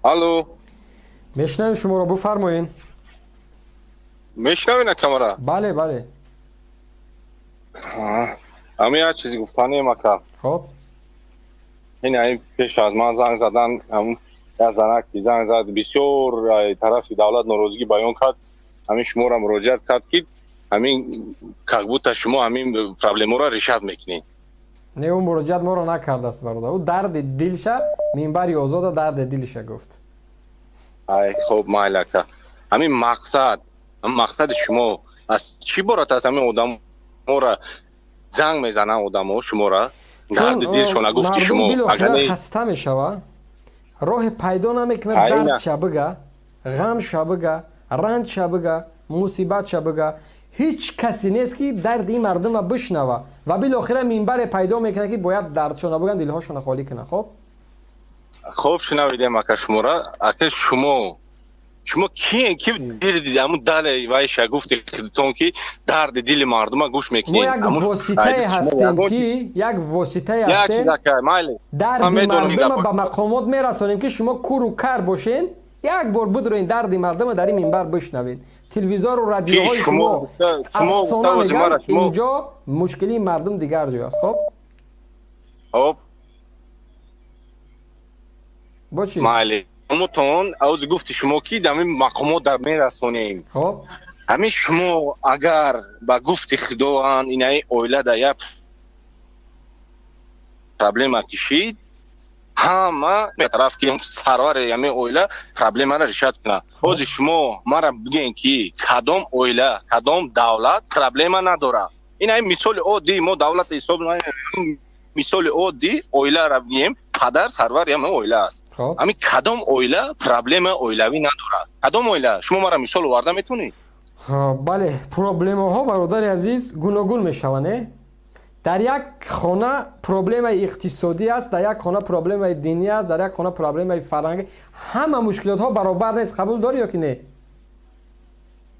Алло. Мешунавем шуморо, буфармоед. Мешунавед, ака, мара? Бале. Ҳамин як чизи гуфтанем, ака. Хоб. Ин ҳамин пеш аз ман занг задан, ҳамун як занак ки занг зад, бисёр тарафи давлат норозигӣ баён кард, ҳамин шуморо муроҷиат кард, ки ҳамин как будто шумо ҳамин проблемаро решать мекунед. Не, ӯ муроҷиат моро накардааст, бародар. Ӯ дарди дилша минбари озода дарди дилша гуфт. Ай, хоб, майли, ака. Ҳамин мақсад, мақсади шумо аз чӣ иборат аст? Ҳамин одаморо занг мезананд, одамо шуморо дарди дилшона гуфти шумо. Билохира хаста мешава, роҳе пайдо намекунад дардша бига, ғамша бига, ранҷша бига, мусибатша бига. Ҳеҷ касе нест, ки дарди ин мардума бишнава, ва билохира минбаре пайдо мекунад, ки бояд дардшона биган, дилҳошона холӣ кунад. Хоб. Хоб, шунавидем, ака, шумора. Ака, шумо киен, ки дили ҳамун дале вайша гуфти худтон, ки дарди дили мардума гӯш мекунед? Мо як воситае ҳастем, ки як воситае ҳастем, дарди мардума ба мақомот мерасонем, ки шумо куру кар бошен, як бор бидроен, дарди мардума дар ин минбар бишнавед. Телевизору радиоҳои шумо афсона мегӯянд, инҷо мушкилии мардум дигар ҷой аст. Хоб. Хоб. Бо чӣ? Майли, мутон авзи гуфти шумо, ки ҳамин мақомот дар мерасонем. Хоб. Ҳамин шумо агар ба гуфти худованд инаи оила дар як проблема кишид, ҳама тараф ки сарвари ҳамин оила проблемаро решать кунад. Ҳозир шумо мара бигӯен, ки кадом оила, кадом давлат проблема надорад? Ин ҳамин мисоли оддӣ, мо давлат ҳисоб, мисоли оддӣ оиларо бигӯем, падар сарвари ҳамин оила аст. Ҳамин кадом оила проблема оилавӣ надорад? Кадом оила? Шумо мара мисол оварда метавонед? Бале, проблемаҳо, бародари азиз, гуногун мешаванд. Дар як хона проблемаи иқтисодӣ аст, дар як хона проблемаи динӣ аст, дар як хона проблемаи фарҳангӣ. Ҳама мушкилотҳо баробар нест. Қабул дорӣ ё ки не?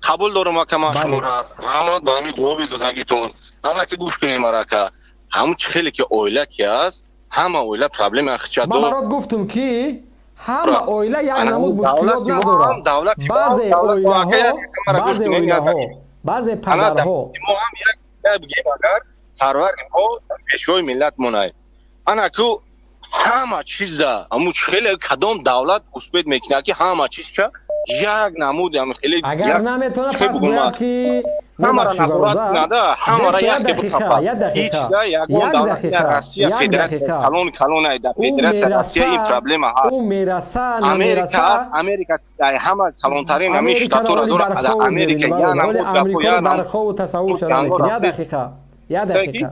Қабул дорам, ака, ман шуморо раҳмат ба ҳамин ҷавоби додагитон. Ана ки гӯш кунем мара, ака. Ҳамун чӣ хеле ки оила ки аст, ҳама оила проблема хича. Ман барот гуфтум, ки ҳама оила як намуд мушкилот надорад. Баъзе оилаҳо, баъзе оилаҳо, баъзе падарҳо. Мо ҳам як бигем, агар сарвари мо пешвои миллат монай, ана ку ҳама чиза ҳамун хеле кадом давлат успеть мекунад, ки ҳама чизча як намуд хеле? Агар наметавонад, пас бояд ки ҳамара назорат кунада, ҳамара як ҳеҷ ягон давлат. Россия федератсия калон калонай, дар федератсия Россия ин проблема ҳаст. Мераса. Америка ҳаст, Америка ҳама калонтарин ҳамин штатора дорад. Дар Америка як намуд гапо, як намуд тасаввур шуда. Як дақиқа, як дақиқа,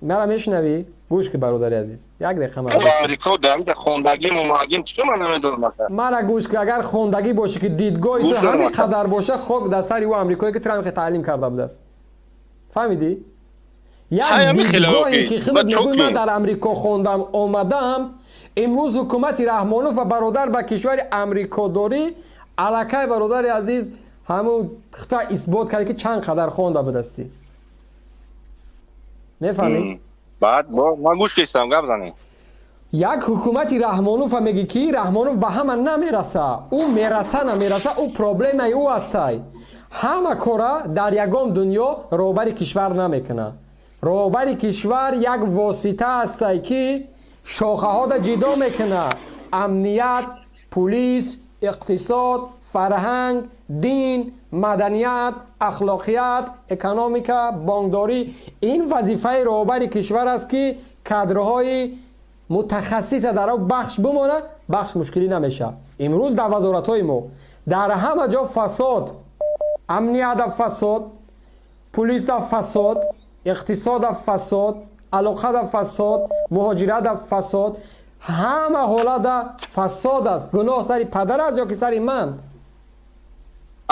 мара мешунавӣ? Гӯш ки, бародари азиз, як дақиқа. Амрико дар хондагим омагим чӣ, ман намедонам. Мара гӯш ки, агар хондагӣ бошӣ, ки дидгоҳи ту ҳамин қадар боша, хок дар сари ӯ амрикое, ки туро ҳамин таълим карда будааст. Фаҳмидӣ? Як дидгоҳе, ки худат мегӯй, ман дар Амрико хондам, омадам, имрӯз ҳукумати Раҳмонов ва бародар ба кишвари Амрико дорӣ, аллакай, бародари азиз, ҳамун хита исбот кард, ки чанд қадар хонда будастӣ. Мефаҳмӣ? Баъд ман гӯш кистам, гап занем. Як ҳукумати Раҳмонова мегӣ, ки Раҳмонов ба ҳама намераса. Ӯ мераса, намераса, ӯ проблемаи ӯ ҳастай. Ҳама кора дар ягон дунё роҳбари кишвар намекунад. Роҳбари кишвар як восита ҳастай, ки шохаҳода ҷидо мекунад: амният, пулис, иқтисод, фарҳанг, дин, маданият, ахлоқият, экономика, бонкдорӣ. Ин вазифаи роҳбари кишвар аст, ки кадрҳои мутахассиса дар он бахш бимонад, бахш мушкилӣ намешавад. Имрӯз дар вазоратҳои мо дар ҳама ҷо фасод: амнията фасод, пулиста фасод, иқтисода фасод, алоқада фасод, муҳоҷирата фасод, ҳама ҳолата фасод аст. Гуноҳ сари падар аст ё ки сари ман?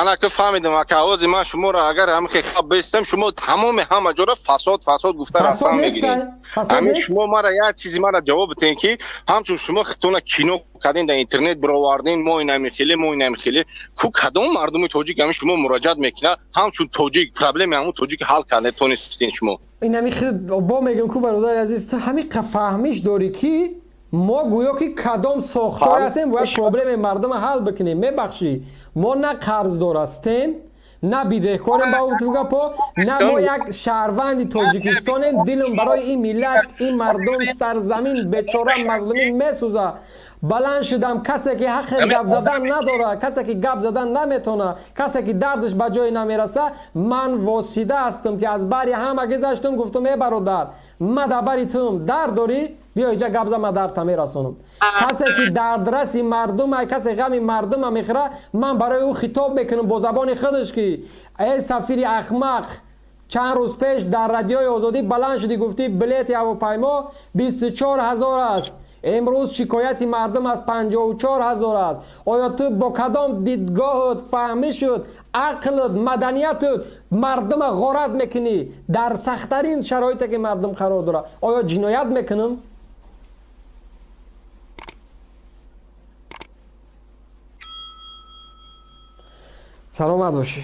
Ана ки фаҳмидам, ака. Овози ман шуморо агар ҳамин хел бистам, шумо тамоми ҳама ҷора фасод, фасод гуфта рафтан мегиред. Ҳамин шумо мара як чизи мара ҷавоб битен, ки ҳамчун шумо хитона кино кардин, дар интернет бировардин, мо инами хеле, мо инами хеле ку кадом мардуми тоҷик ҳамин шумо муроҷиат мекунад, ҳамчун тоҷик проблеми ҳамун тоҷик ҳал карда тонистин шумо? Инами бо мегӯм ку, бародари азиз, ту ҳамин фаҳмиш дорӣ, ки Мо гӯё ки кадом сохтор ҳастем, бояд проблемаи мардума ҳал бикунем. Мебахшӣ, мо на қарздор ҳастем, на бидеҳкорем ба гуфту гапҳо, на мо як шаҳрванди тоҷикистонем. Дилам барои ин миллат, ин мардум, сарзамин, бечора, мазлумин месӯзад. Баланд шудам, касе ки ҳаққи гап задан надорад, касе ки гап задан наметавонад, касе ки дардаш ба ҷое намераса, ман восида ҳастам, ки аз бари ҳама гузаштам, гуфтам: э бародар, ма дар бари тум, дард дорӣ, биё иҷа гап за, ма дардта мерасонам. Касе ки дардраси мардума, касе ғами мардума мехӯра, ман барои ӯ хитоб мекунам бо забони худаш, ки э сафири ахмақ, чанд рӯз пеш дар Радиои Озодӣ баланд шудӣ, гуфтӣ, билети ҳавопаймо 24 000 аст, имрӯз шикояти мардум аз 54 000 аст. Оё ту бо кадом дидгоҳут, фаҳмишуд, ақлут, маданиятут мардума ғорат мекунӣ дар сахттарин шароите, ки мардум қарор дорад? Оё ҷиноят мекунам? Саломат бошӣ.